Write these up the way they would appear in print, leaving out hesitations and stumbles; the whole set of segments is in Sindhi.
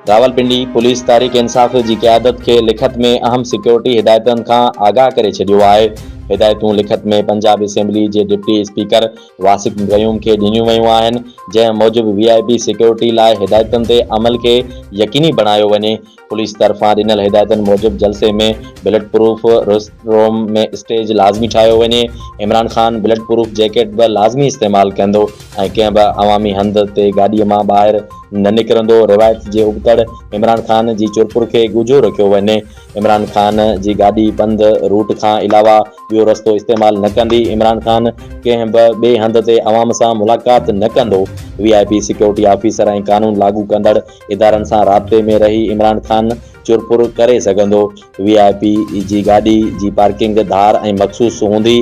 راولپنڊي پوليس تحريڪ انصاف جي قيادت کي لکت ۾ اهم سيڪيورٽي هدايتن کان آگاهه ڪري ڇڏيو آهي. هدايتون لکت ۾ پنجاب اسيمبلي جي ڊپٽي اسپيڪر واثق قيوم کي ڏنيون ويون آهن، جنهن موجب وي آء پي سيڪيورٽي لاء هدايتن تي عمل کي يقيني بڻايو وڃي. پوليس طرفان ڏنل هدايتن موجب جلسي ۾ bulletproof rest room ۾ stage لازمي ٺاهيو وڃي، Imran Khan bulletproof jacket به لازمي استعمال ڪندو ۽ ڪنهن به عوامي هنڌ تي گاڏي مان ٻاهر نه نڪرندو، روايت جي ابتڙ عمران خان جي چرپر کي ڳجهو رکيو وڃي، عمران خان جي گاڏي پنڌ روٽ کان علاوه ٻيو رستو استعمال نه ڪندي، عمران خان ڪنهن به ٻئي هنڌ تي عوام سان ملاقات نه ڪندو، V I P security officer ۽ قانون لاڳو ڪندڙ ادارن سان رابطي ۾ رهي عمران خان چرپر ڪري سگهندو، وي آء پي جي گاڏي جي پارڪنگ ڌار ۽ مخصوص هوندي،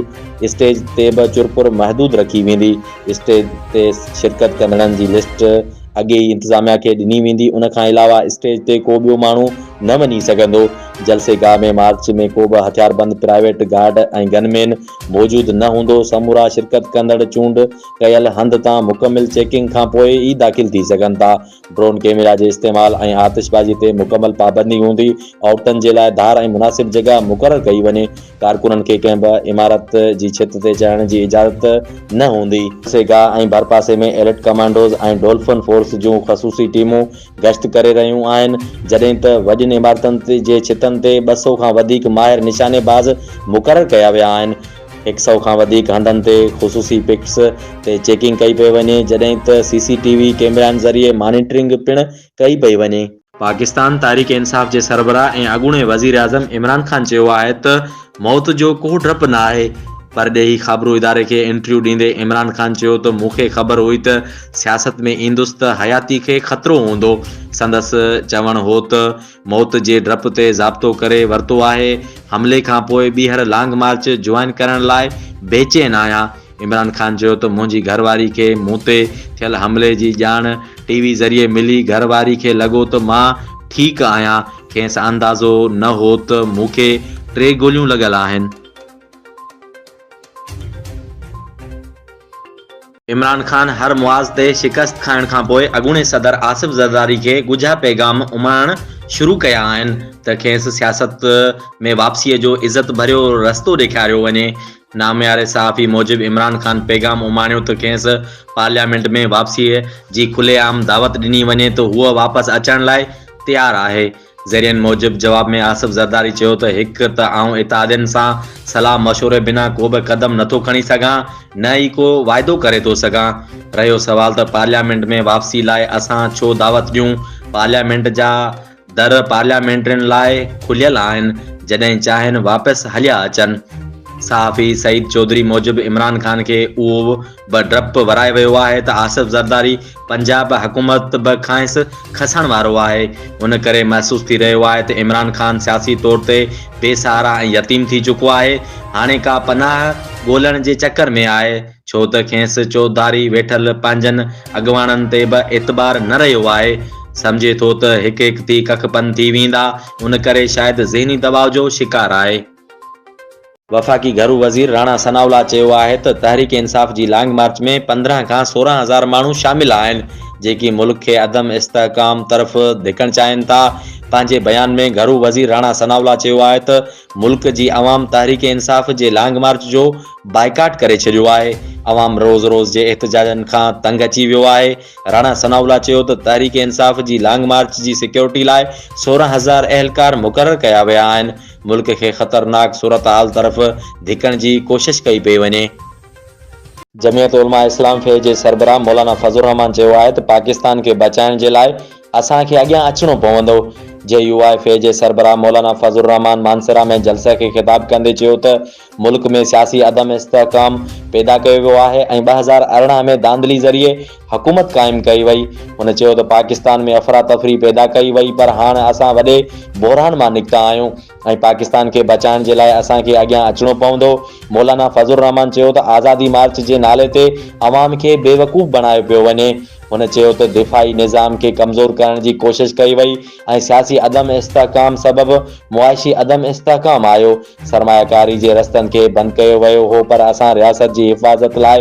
اسٽيج تي به چرپر محدود رکي ويندي، اسٽيج تي شرڪت ڪندڙن جي لسٽ اڳي ئي انتظاميا کي ڏني ويندي، ان کان علاوه اسٽيج تي ڪو ٻيو ماڻهو نه وڃي سگهندو، جلسي گاهه ۾ مارچ ۾ ڪو به هٿياربند پرائيويٽ گارڊ ۽ گن مين موجود نه هوندو، سمورا شرڪت ڪندڙ چونڊ ڪيل هنڌ تان مڪمل چيڪنگ کانپوء ئي داخل ٿي سگهن ٿا، ڊرون ڪيميرا جي استعمال ۽ آتشبازي تي مڪمل پابندي هوندي، عورتن جي لاء ڌار ۽ مناسب جڳهه مقرر ڪئي وڃي، ڪارڪنن کي ڪنهن به عمارت جي ڇت تي چڙهڻ جي اجازت نه هوندي. گاهه ۽ ڀرپاسي ۾ ايليٽ ڪمانڊوز ۽ ڊولفن فورس جون خصوصي ٽيمون گشت ڪري رهيون آهن، جڏهن ته وڏين عمارتن جي ڇتن تي 200 کان وڌيڪ ماهر نشاني باز مقرر ڪيا ويا آهن. هڪ سئو کان وڌيڪ هنڌن تي خصوصي پڪٽس تي چيڪنگ ڪئي پئي وڃي، جڏهن ته سي سي ٽي وي ڪيمرائن ذريعي مانيٽرنگ پڻ ڪئي پئي وڃي. پاڪستان تحريڪ انصاف جي سربراهه ۽ اڳوڻي وزيراعظم عمران خان چيو آهي ته موت جو ڪو ڊپ نه آهي. پرڏيهي خابرو اداري کي انٽريو ڏيندي عمران خان چيو ته مون کي خبر هئي ته سياست ۾ ايندس ته حياتي کي خطرو هوندو. سندس چوڻ هو ته موت جي ڊپ تي ضابطو ڪري ورتو آهي، حملي کان پوء ٻيهر لانگ مارچ جوائن ڪرڻ لاء بيچين آهيان. عمران خان چيو ته منهنجي گهرواري کي مون تي ٿيل حملي جي ڄاڻ ٽي وي ذريعي ملي، گهرواري کي لڳو ته مان ٺيڪ آهيان، کيس اندازو نه هو ته مون کي ٽي گوليون لڳل آهن. عمران خان هر معاذ تي شڪست کائڻ کانپوء اڳوڻي صدر آصف زرداري کي ڳجها پيغام اماڻڻ شروع ڪيا آهن ته کيس سياست ۾ واپسيء جو عزت ڀريو رستو ڏيکاريو وڃي. نامياري صحافي موجب عمران خان پيغام اماڻيو ته کيس پارليامينٽ ۾ واپسيء جي کلي عام دعوت ڏني وڃي ته هو واپس اچڻ لاء تيار آهي. ذريعن موجب جواب ۾ آصف زرداري چيو ته هڪ ته آئون اتحادين سان صلاح مشوري بنا ڪو به قدم نٿو کڻي سگهان نه ئي ڪو واعدو ڪري ٿو سگهان، رهيو سوال ته پارليامينٽ ۾ واپسي لاء اسان ڇو دعوت ڏيون، پارليامينٽ جا در پارليامينٽرين لاء کليل آهن، جڏهن چاهين واپس هليا اچن. صحافي سعيد چوڌري موجب عمران خان کي اهو به ڊپ ورائي ويو آهي ته آصف زرداري پنجاب حڪومت به کانئس کسڻ وارو آهي، ان ڪري محسوس ٿي رهيو آهي ته عمران خان سياسي طور تي بي سهارا ۽ يتيم ٿي چڪو آهي، هاڻي ڪا پناهه ڳولڻ جي چڪر ۾ آهي، ڇو ته کيس چوڌاري ويٺل پنهنجن اڳواڻن تي به اعتبار نه رهيو آهي، سمجهي ٿو ته هڪ هڪ ٿي ڪک پن ٿي ويندا، ان ڪري شايد ذهني دٻاء جو شڪار آهي. وفاقي گهرو وزير راڻا ثناء الله چيو آهي ته تحريڪ انصاف جي لانگ مارچ ۾ 15 کان 16 هزار ماڻهو شامل آهن جيڪي ملڪ کي عدم استحڪام طرف ڌڪڻ چاهين ٿا. پنهنجي بيان ۾ گهرو وزير راڻا ثناء الله چيو آهي ته ملڪ جي عوام تحريڪ انصاف جي لانگ مارچ جو بائيڪاٽ ڪري ڇڏيو آهي، عوام روز روز جي احتجاجن کان تنگ اچي ويو آهي. راڻا ثناء الله چيو ته تحريڪ انصاف جي لانگ مارچ جي سيڪيورٽي لاء 16 هزار اهلڪار مقرر ڪيا ويا آهن. ملڪ کي خطرناڪ صورتحال طرف ڌڪڻ جي ڪوشش ڪئي پئي وڃي. جمعيت علماء اسلام فيه جي سربراهه مولانا فضل الرحمان چيو آهي ته پاڪستان کي بچائڻ جي لاء اسان کي اڳيان اچڻو پوندو. جي يو آء فيه جي سربراهه مولانا فضل الرحمان مانسهره ۾ جلسي کي خطاب ڪندي چيو ته ملڪ ۾ سياسي عدم استحڪام پيدا ڪيو ويو آهي ۽ 2018 ۾ ڌانڌلي ذريعي حڪومت قائم ڪئي وئي. هن چيو ته پاڪستان ۾ افراتفري پيدا ڪئي وئي پر هاڻ اسان وڏي بحران مان نڪتا آهيون ۽ پاڪستان کي بچائڻ جي لاء اسان کي اڳيان اچڻو پوندو. مولانا فضل الرحمان چيو ته آزادي مارچ جي نالي تي عوام کي بيوقوف بڻايو پيو وڃي. هن چيو ته دفاعي نظام کي ڪمزور ڪرڻ جي ڪوشش ڪئي وئي ۽ سياسي عدم استحڪام سبب معاشي عدم استحڪام آيو، سرماياڪاري جي رستن کي بند ڪيو ويو هو پر اسان رياست جي حفاظت لاء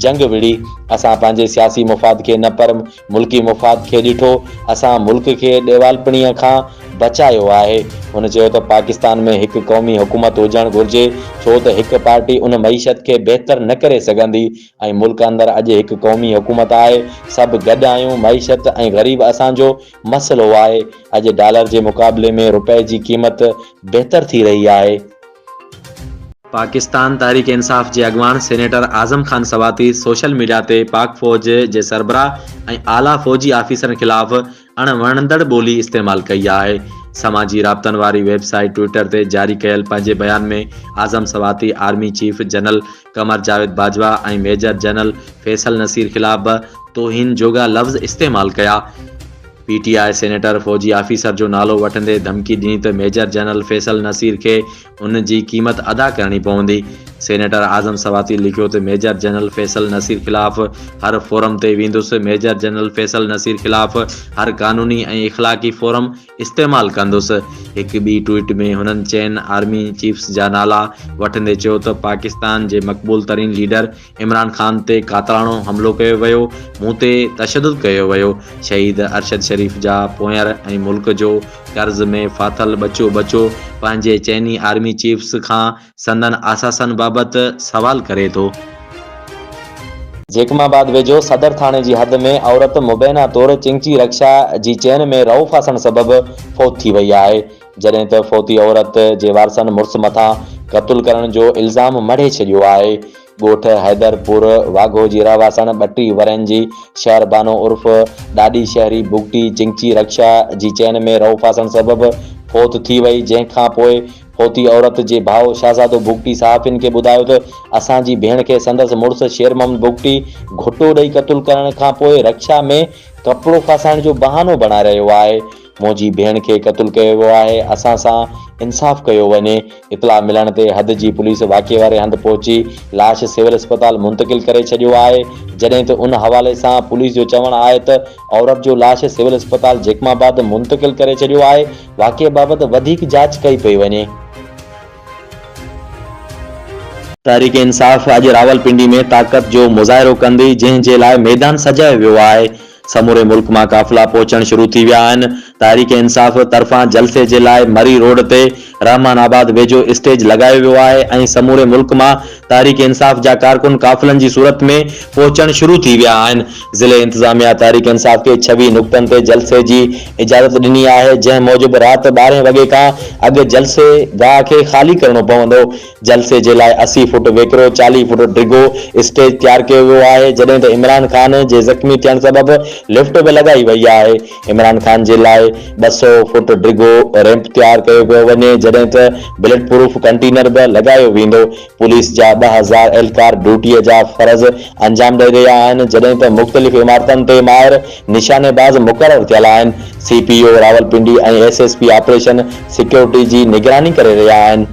جنگ وڙهي، اسان پنهنجي سياسي مفاد. مفاد کي نه پر ملڪي مفاد کي ڏٺو، اسان ملڪ کي ڏيوالپڻي کان بچايو آهي. هن چيو ته پاڪستان ۾ هڪ قومي حڪومت هجڻ گهرجي ڇو ته هڪ پارٽي ان معيشت کي بهتر نه ڪري سگهندي ۽ ملڪ اندر اڄ هڪ قومي حڪومت آهي، سڀ گڏ آهيون، معيشت ۽ غريب اسان جو مسئلو آهي، اڄ ڊالر جي مقابلي ۾ رپئي جي قيمت بهتر ٿي رهي آهي. پاڪستان تحريڪ انصاف جي اڳواڻ senator Azam Khan Swati social media تي پاڪ فوج جي سربراهه ۽ اعليٰ فوجي آفيسرن خلاف اڻ وڻندڙ ٻولي استعمال ڪئي آهي. سماجي رابطن واري ويب سائيٽ ٽوئٽر تي جاري ڪيل پنهنجي بيان ۾ Azam Swati army chief general Qamar Javed Bajwa ۽ major general Faisal Naseer خلاف به توهين جوڳا لفظ استعمال ڪيا. پي ٽي I senator فوجي آفيسر جو نالو وٺندي ڌمڪي ڏني ته ميجر جنرل فيصل نصير کي ان جي قيمت ادا ڪرڻي پوندي. سينيٽر اعظم سواتي لکيو ته ميجر جنرل فيصل نصير خلاف هر فورم تي ويندس، ميجر جنرل فيصل نصير خلاف هر قانوني ۽ اخلاقي فورم استعمال ڪندس. هڪ ٻي ٽوئيٽ ۾ هنن چئن آرمي چيفس جا نالا وٺندي چيو ته پاڪستان جي مقبول ترين ليڊر عمران خان تي قاتلاڻو حملو ڪيو ويو، مون تي تشدد ڪيو ويو، شهيد ارشد شريف جا پوئنر ۽ ملڪ جو قرض ۾ ڦاٿل ٻچو ٻچو پنهنجي چئني آرمي چيفس کان سندن اثاثن بابت سوال ڪري ٿو. جيڪب آباد ويجهو صدر ٿاڻي جي حد ۾ عورت مبينا طور چنگچي رڪشا جي چين ۾ رئو ڦاسڻ سبب فوت ٿي وئي آهي، جڏهن ته فوتي عورت جي وارثن مڙس مٿان قتل ڪرڻ جو الزام مڙهي ڇڏيو آهي. ڳوٺ حيدر پور واگهو جي رهواسڻ 32 ورهين جي شهر بانو عرف ڏاڏي شهري بگٽي چنگچي رڪشا جي چين ۾ رئو ڦاسڻ سبب فوت ٿي وئي جنهن کان پوء فوتي عورت جي ڀاء شهزادو بگٽي صحافين کي ٻڌايو ته اسان جي ڀيڻ کي سندس مڙس شير محمد بگٽي گهٽو ڏئي قتل ڪرڻ کان پوء رڪشا ۾ ڪپڙو ڦاسائڻ جو بهانو بڻائي رهيو آهي منهنجي ڀيڻ کي قتل ڪيو ويو آهي، اسان سان انصاف ڪيو وڃي. اطلاع ملڻ تي حد جي پوليس واقعي واري هنڌ پهچي لاش سول اسپتال منتقل ڪري ڇڏيو آهي، جڏهن ته ان حوالي سان پوليس جو چوڻ آهي ته عورت جو لاش سول اسپتال جيڪب آباد منتقل ڪري ڇڏيو آهي، واقعي بابت وڌيڪ جاچ ڪئي پئي وڃي. تحريڪ انصاف اڄ راولپنڊي ۾ طاقت جو مظاهرو ڪندي، جنهن جي لاء ميدان سجايو ويو آهي. سموري ملڪ مان قافلا پهچڻ شروع ٿي ويا آهن. تحريڪ انصاف طرفان جلسي جي لاء مري روڊ تي رحمان آباد ويجهو اسٽيج لڳايو ويو آهي ۽ سموري ملڪ مان تحريڪ انصاف جا ڪارڪن قافلن جي صورت ۾ پهچڻ شروع ٿي ويا آهن. ضلعي انتظاميا تحريڪ انصاف کي 26 نقطن تي جلسي جي اجازت ڏني آهي، جنهن موجب رات ٻارهين وڳي کان اڳ جلسي گاهه کي خالي ڪرڻو پوندو. جلسي جي لاء 80 فوٽ ويڪرو، 40 فوٽ ڊگهو اسٽيج تيار ڪيو ويو آهي، جڏهن ته عمران خان جي زخمي ٿيڻ سبب لفٽ به لڳائي وئي آهي. عمران خان جي لاء 200 فوٽ ڊگهو ريمپ تيار ڪيو پيو وڃي، جڏهن ته بلٽ پروف ڪنٽينر به لڳايو ويندو. پوليس جا 2000 اهلڪار ڊيوٽيء جا فرض انجام ڏئي رهيا آهن، جڏهن ته مختلف عمارتن تي ماهر نشاني باز مقرر ٿيل آهن. C P O Rawalpindi ۽ S S P operation security جي نگراني ڪري رهيا آهن.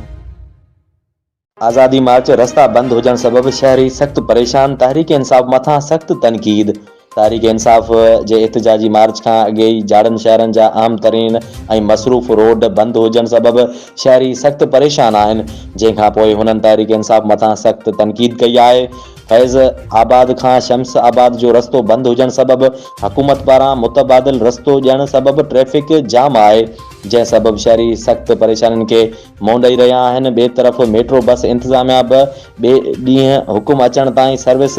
آزادي مارچ رستا بند هجڻ سبب شهري سخت پريشان، تحريڪ انصاف مٿان سخت تنقيد، تحريڪ انصاف جي احتجاجي مارچ کان اڳي ئي جاڙن شهرن جا اهم ترين ۽ مصروف روڊ بند هجڻ سبب شهري سخت پريشان آهن، جنهن کان پوء هنن تحريڪ انصاف مٿان سخت تنقيد ڪئي آهي. فيض آباد کان شمس آباد جو رستو بند هجڻ سبب حڪومت پاران متبادل رستو ڏيڻ سبب ٽريفڪ جام آهي، جنهن سبب شهري سخت پريشانين کي منهن ڏئي رهيا آهن، ٻئي طرف ميٽرو بس انتظاميا به ٻئي ڏينهن حڪم اچڻ تائين سروس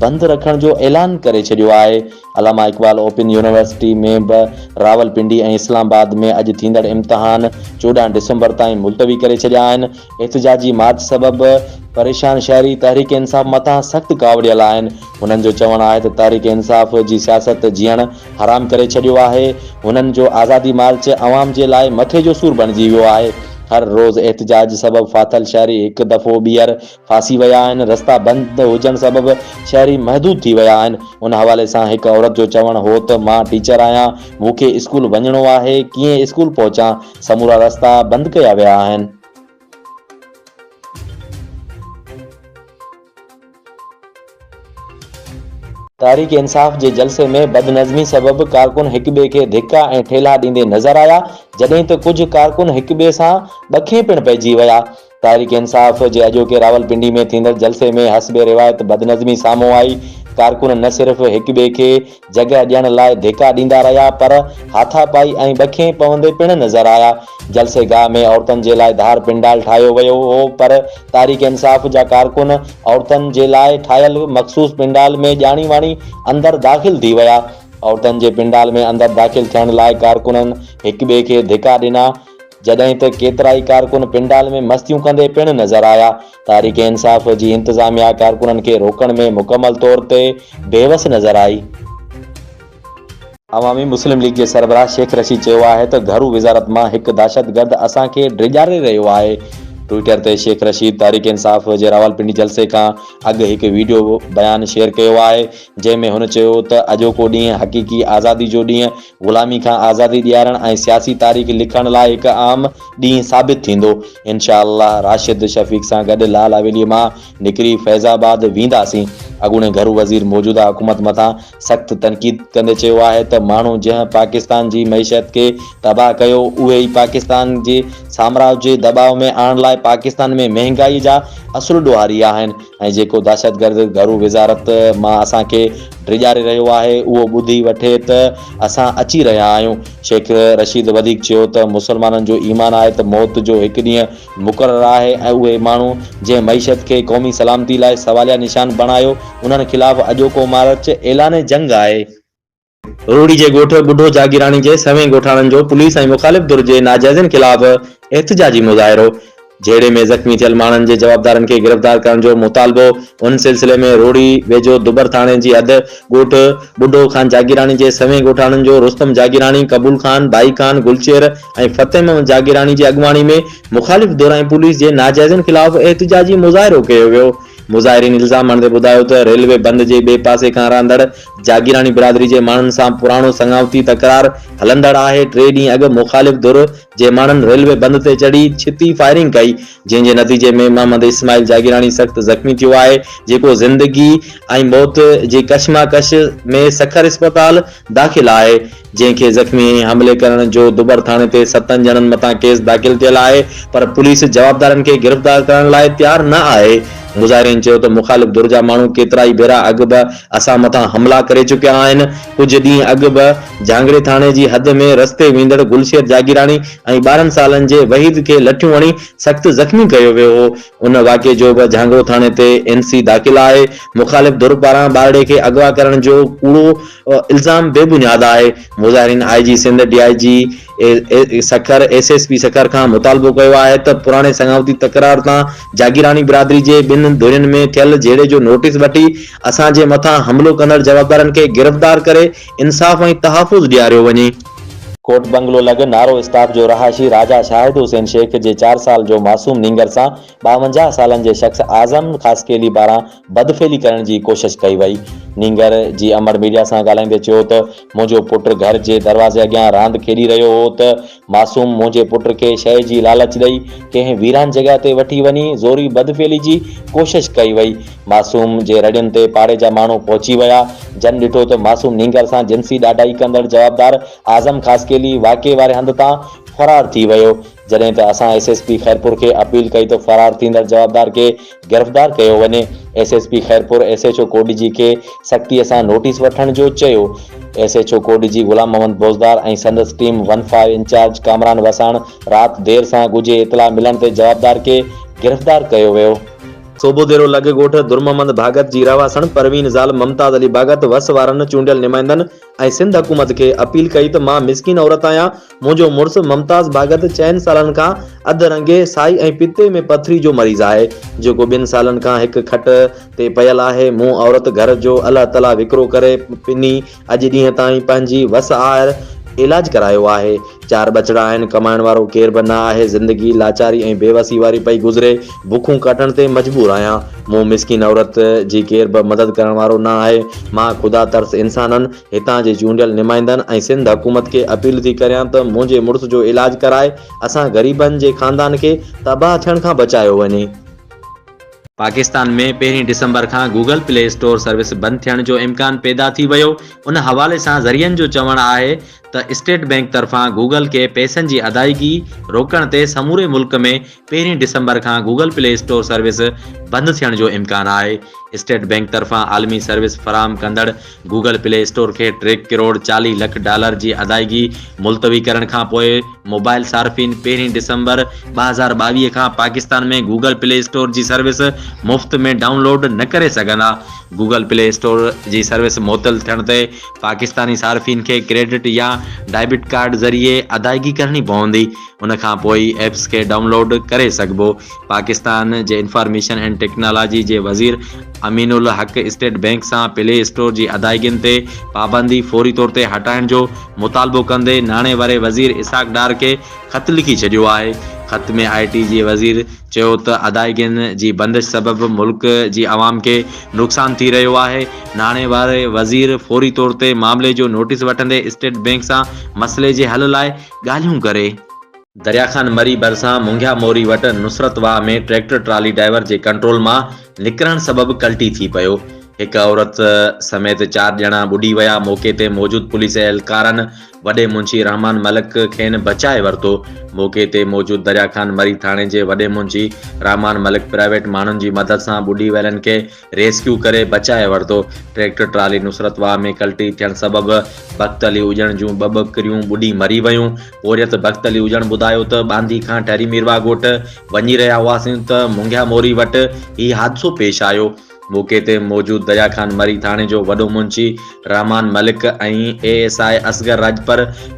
بند رکڻ جو اعلان ڪري ڇڏيو آهي. علامه اقبال اوپن يونيورسٽي ۾ به راولپنڊي ۽ اسلام آباد ۾ اڄ ٿيندڙ امتحان 14 ڊسمبر تائين ملتوي ڪري ڇڏيا آهن. احتجاجي مارچ سبب پريشان شهري تحريڪ انصاف مٿان سخت ڪاوڙيل آهن. هنن جو چوڻ آهي ته تحريڪ انصاف جي سياست جيئڻ حرام ڪري ڇڏيو آهي، هنن جو آزادي مارچ عوام جي لاء مٿي جو سور بڻجي ويو آهي، هر روز احتجاج سبب ڦاٿل شهري هڪ دفعو ٻيهر ڦاسي ويا آهن، رستا بند هجڻ سبب شهري محدود ٿي ويا آهن، ان حوالي سان هڪ عورت جو چوڻ هو ته مان ٽيچر آهيان، مون کي اسڪول وڃڻو آهي، ڪيئن اسڪول پهچان، سمورا رستا بند ڪيا ويا آهن. تحريڪ انصاف جي جلسي ۾ بدنظمي سبب ڪارڪن هڪٻئي کي ڌڪا ۽ ٺيلها ڏيندي نظر آيا، جڏهن ته ڪجهه ڪارڪن هڪٻئي سان ٻکين پڻ پئجي ويا. تحريڪ انصاف جي اڄوڪي راولپنڊي ۾ ٿيندڙ جلسي ۾ حسب روايت بدنظمي سامهون آئي، ڪارڪن نه صرف هڪ ٻئي کي جڳهه ڏيڻ لاء ڌڪا ڏيندا رهيا پر هاٿاپائي ۽ ٻکين پوندي پڻ نظر آيا. جلسي گاهه ۾ عورتن جي لاء ڌار پنڊال ٺاهيو ويو هو پر تحريڪ انصاف جا ڪارڪن عورتن جي لاء ٺاهيل مخصوص پنڊال ۾ ڄاڻي واڻي اندر داخل ٿي ويا. عورتن جي پنڊال ۾ اندر داخل ٿيڻ لاء ڪارڪنن هڪ ٻئي کي ڌڪا ڏنا، جڏهن ته ڪيترائي ڪارڪن پنڊال ۾ مستيون ڪندي پڻ نظر آيا. تحريڪ انصاف جي انتظاميا ڪارڪنن کي روڪڻ ۾ مڪمل طور تي بيوس نظر آئي. عوامي مسلم ليگ جي سربراهه شيخ رشيد چيو آهي ته گهرو وزارت مان هڪ دهشتگرد اسان کي ڊيڄاري رهيو آهي. ٽوئٽر تي شيخ رشيد تحريڪ انصاف جي راولپنڊي جلسي کان اڳ هڪ وڊيو بيان شيئر ڪيو آهي، جنهن ۾ هن چيو ته اڄوڪو ڏينهن حقيقي آزادي جو ڏينهن، غلامي کان آزادي ڏيارڻ ۽ سياسي تاريخ لکڻ لاء هڪ اهم ڏينهن ثابت ٿيندو، انشاء الله راشد شفيق سان گڏ لال حويلي مان نڪري فيض آباد وينداسين. اڳوڻي گهرو وزير موجوده حڪومت مٿان سخت تنقيد ڪندي چيو آهي ته ماڻهو جنهن پاڪستان جي معيشت کي تباهه ڪيو اهي ئي پاڪستان جي سامراج جي دٻاء ۾ آڻڻ لاء پاڪستان ۾ مهنگائي جا اصل ڏوهاري آهن. ۽ جيڪو دهشتگرد گهرو وزارت مان اسان کي ڊيڄاري رهيو آهي اهو ٻڌي وٺي ته اسان اچي رهيا آهيون. شيخ رشيد وڌيڪ چيو ته مسلمانن جو ايمان آهي ته موت جو هڪ ڏينهن مقرر آهي ۽ اهي ماڻهو جنهن معيشت کي قومي سلامتي لاء سواليا نشان بڻايو انهن خلاف اڄوڪو مارچ اعلان جنگ آهي. روهڙي جي ڳوٺ ٻڍو جاگيراڻي جي سوين ڳوٺاڻن جو پوليس ۽ مخالف ڌر جي ناجائزين خلاف احتجاجي مظاهرو، جهيڙي ۾ زخمي ٿيل ماڻهن جي جوابدارن کي گرفتار ڪرڻ جو مطالبو، ان سلسلي ۾ روهڙي ويجهو دبر ٿاڻي جي حد ڳوٺ ٻڍو خان جاگيراڻي جي سوين ڳوٺاڻن جو رستم جاگيراڻي، قبول خان، ڀائي خان، گلشير ۽ فتح محمد جاگيراڻي جي اڳواڻي ۾ مخالف ڌر ۽ پوليس جي ناجائزين خلاف احتجاجي مظاهرو ڪيو ويو. مظاهرين الزام هڻندي ٻڌايو ته ريلوي بند جي ٻئي پاسي کان رهندڙ جاگيراڻي برادري جي ماڻهن سان پراڻو سڱاوتي تڪرار هلندڙ آهي، ٽي ڏينهن اڳ مخالف ڌر جي ماڻهن ريلوي بند تي چڙهي ڇتي فائرنگ ڪئي، جنهن جي نتيجي ۾ محمد اسماعيل جاگيراڻي سخت زخمي ٿيو آهي، جيڪو زندگي ۽ موت جي ڪشماڪش ۾ سکر اسپتال داخل آهي. جنهن کي زخمي ۽ حملي ڪرڻ جو دبر ٿاڻي تي ستن ڄڻن مٿان ڪيس داخل ٿيل آهي پر پوليس جوابدارن کي گرفتار ڪرڻ لاء تيار نه آهي. مظاهرين چيو ته مخالف ڌر جا ماڻهو ڪيترائي ڀيرا اڳ به اسان مٿان حملا ڪري چڪيا آهن، ڪجهه ڏينهن اڳ به جهانگڙي ٿاڻي جي حد ۾ رستي ويندڙ گلشير جاگيراڻي ۽ 12 سالن جي وحيد کي لٺيون هڻي سخت زخمي ڪيو ويو هو، ان واقعي جو به جهانگڙو ٿاڻي تي اين سي داخل آهي، مخالف ڌر پاران ٻارڙي کي اغوا ڪرڻ جو ڪوڙو الزام بي بنياد آهي، مظاهرين I G Sindh, D I G Sukkur, S S P Sukkur کان مطالبو ڪيو آهي ته پراڻي سڱاوتي تڪرار تان جاگيراڻي برادري جي ٻن ڌرين ۾ ٿيل جهيڙي جو نوٽيس وٺي اسان جي مٿان حملو ڪندڙ جوابدارن کي گرفتار ڪري انصاف ۽ تحفظ ڏياريو وڃي. ڪوٽ بنگلو لڳ نارو اسٽاپ جو رهائشي راجا شاهد حسين شيخ جي چار سال جو معصوم نينگر سان 52 سالن جي شخص اعظم خاصخيلي پاران بدفعلي ڪرڻ جي ڪوشش ڪئي وئي. نينگر جي امڙ ميڊيا سان ڳالهائيندي چيو ته منهنجو پٽ گهر جي دروازي اڳيان راند کيڏي رهيو هو ته معصوم منهنجي پٽ کي شيء جي لالچ ڏئي ڪنهن ويران جڳهه تي وٺي وڃي زوري بدفعلي جي ڪوشش ڪئي وئي. معصوم جي رڙين تي پاڙي جا ماڻهو پهچي ويا جن ڏٺو ته معصوم نينگر سان جنسي ڏاڍائي ڪندڙ جوابدار اعظم خاصخيلي واقعي واري هنڌ تان فرار ٿي ويو. جڏهن ته اسان ايس ايس پي خيرپور کي اپيل ڪئي ته فرار ٿيندڙ جوابدار کي گرفتار ڪيو وڃي، S S P Khairpur S H O Kotdiji کي سختي سان نوٽيس وٺڻ جو چيو، S H O Kotdiji Ghulam Muhammad Bozdar ۽ سندس team one five incharge Kamran Wassan رات دير سان ڳجهي اطلاع ملڻ تي جوابدار کي گرفتار ڪيو ويو. صوبوديرو لڳ ڳوٺ درمحمد ڀاڳت جي رهواسڻ پروين زال ممتاز علي ڀاڳت وس وارن چونڊيل نمائندن ۽ سنڌ حڪومت کي اپيل ڪئي ته مان مسڪين عورت آهيان، منهنجو مڙس ممتاز ڀاڳت چئن سالن کان اڌ رنگي، سائي ۽ پتي ۾ پٿري جو مريض آهي، جيڪو ٻن سالن کان هڪ کٽ تي پيل آهي، مون عورت گهر جو الله تلا وڪرو ڪري پني اڄ ڏينهن تائين پنهنجي وس آهر علاج ڪرايو آهي. چار ٻچڙا آهن، ڪمائڻ وارو ڪير به نه آهي، زندگي لاچاري ۽ بيوسي واري پئي گذري، بکون ڪاٽڻ تي مجبور آهيان. مون مسڪين عورت جي ڪير به مدد ڪرڻ وارو نه آهي. مان خدا ترس انسانن، هتان جي چونڊيل نمائندن ۽ سنڌ حڪومت کي اپيل ٿي ڪريان ته منهنجي مڙس جو علاج ڪرائي اسان غريبن جي خاندان کي تباهه ٿيڻ کان بچايو وڃي. پاڪستان ۾ پهرين ڊسمبر کان گوگل پلي اسٽور سروس بند ٿيڻ جو امڪان پيدا ٿي ويو، ان حوالي سان ذريعن جو چوڻ آهي ته اسٽيٽ بئنڪ طرفان گوگل کي پئسن جي ادائيگي روڪڻ تي سموري ملڪ ۾ پهرين ڊسمبر کان گوگل پلي اسٽور سروس بند ٿيڻ جو امڪان آهي. اسٽيٽ بئنڪ طرفان عالمي سروس فراهم ڪندڙ گوگل پلي اسٽور کي ٽي ڪروڙ 40 لک ڊالر جي ادائيگي ملتوي ڪرڻ کانپوء موبائل صارفين پهرين ڊسمبر 2022 کان پاڪستان ۾ گوگل پلي اسٽور جي سروس مفت ۾ ڊائون لوڊ نه ڪري سگهندا. گوگل پلي اسٽور جي سروس معطل ٿيڻ تي پاڪستاني صارفين کي ڪريڊٽ يا ڊيبٽ ڪارڊ ذريعي ادائيگي ڪرڻي پوندي، ان کانپوء ئي ايپس کي ڊائون لوڊ ڪري سگهبو. پاڪستان جي انفارميشن اينڊ ٽيڪنالاجي جي وزير امين الحق اسٽيٽ بئنڪ سان پلي اسٽور جي ادائيگين تي پابندي فوري طور تي هٽائڻ جو مطالبو ڪندي ناڻي واري وزير اسحاق ڊار کي خط لکي ڇڏيو آهي. خط ۾ آء ٽي جي وزير چيو ته ادائيگين جي بندش سبب ملڪ جي عوام کي نقصان ٿي رهيو آهي، ناڻي واري وزير فوري طور تي معاملي جو نوٽيس وٺندي اسٽيٽ بئنڪ سان مسئلي جي حل لاء ڳالهيون ڪري. دريا خان مري ڀرسان مونگهيا موري وٽ نصرت واهه ۾ ٽريڪٽر ٽرالي ڊرائيور جي ڪنٽرول مان نڪرڻ سبب ڪلٽي ٿي پيو، هڪ عورت سميت چار ڄڻا ٻڏي ويا، موقعي تي موجود پوليس اهلڪارن وڏي منشي رحمان ملڪ کين بچائي ورتو. موقعي تي موجود دريا خان مري ٿاڻي جي وڏي منشي رحمان ملڪ پرائيويٽ ماڻهن جي مدد سان ٻڏي ويلن کي ريسڪيو ڪري بچائي ورتو. ٽريڪٽر ٽرالي نصرت واهه ۾ ڪلٽي ٿيڻ سبب بخت علي اڄڻ جون ٻه ٻڪريون ٻڏي مري ويون. پورهيت بخت علي اڄڻ ٻڌايو ته ٻانڌي کان ٺري ميرواهه ڳوٺ وڃي رهيا هئاسين ته مونگهيا موري وٽ هي حادثو پيش آيو. موقعي تي موجود دريا خان مري ٿاڻي جو وڏو منشي Rehman Malik ۽ A S I Asghar Rajpar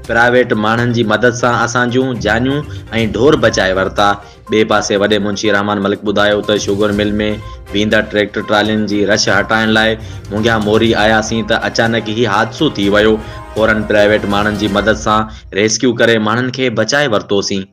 private ماڻهن جي مدد سان اسان جون جانيون ۽ ڍور بچائي ورتا. ٻئي پاسي وڏي منشي رحمان ملڪ ٻڌايو ته شوگر مل ۾ ويندڙ ٽريڪٽر ٽرالين جي رش هٽائڻ لاء مونگهيا موري آياسين ته اچانڪ هي حادثو ٿي ويو، فورن پرائيويٽ ماڻهن جي مدد سان ريسڪيو ڪري ماڻهن کي بچائي ورتوسين.